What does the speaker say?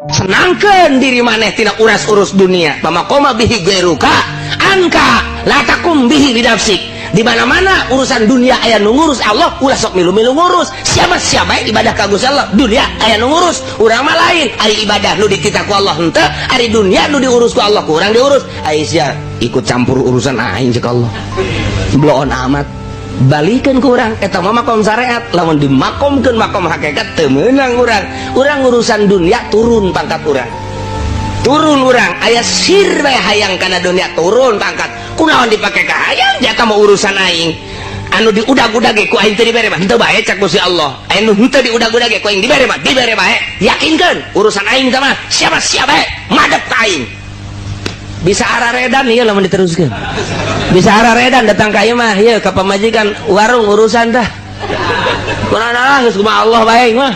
Senangkan diri maneh tina uras-urus dunia. Fama qoma bihi ghairuka anka la taqum bihi linafsik. Di mana-mana urusan dunia aya nu ngurus Allah, ulah sok milu-milu ngurus. Siapa siapa ibadah ka Gusti Allah, dunia aya nu ngurus. Urang mah lain, ari ibadah nu dititah ku Allah henteu, ari dunia nu diurus ku Allah kurang diurus. Ai sia ikut campur urusan aing, cek Allah. Bloon amat. Balikan ke urang eta mah makom syariat, lamun dimakomkeun makom hakikat teu meunang urang. Urang urusan dunia turun pangkat urang. Turun urang aya sir bae hayang kana dunia, turun pangkat. Kunaon dipake ka hayang, jata mau urusan aing. Anu diudag-udag ge ku aing teu dibere mah henteu bae, cak Gusti Allah. Anu henteu diudag-udag ge ku aing dibere mah dibere bae. Yakinkeun urusan aing teh mah siapa siapa bae madep ka aing. Bisa araredan ieu lamun diteruskeun. Bisa araredan datang ka ieu mah, ieu ka pamajikan warung urusan tah. Kunaon, geus kumaha Allah bae mah.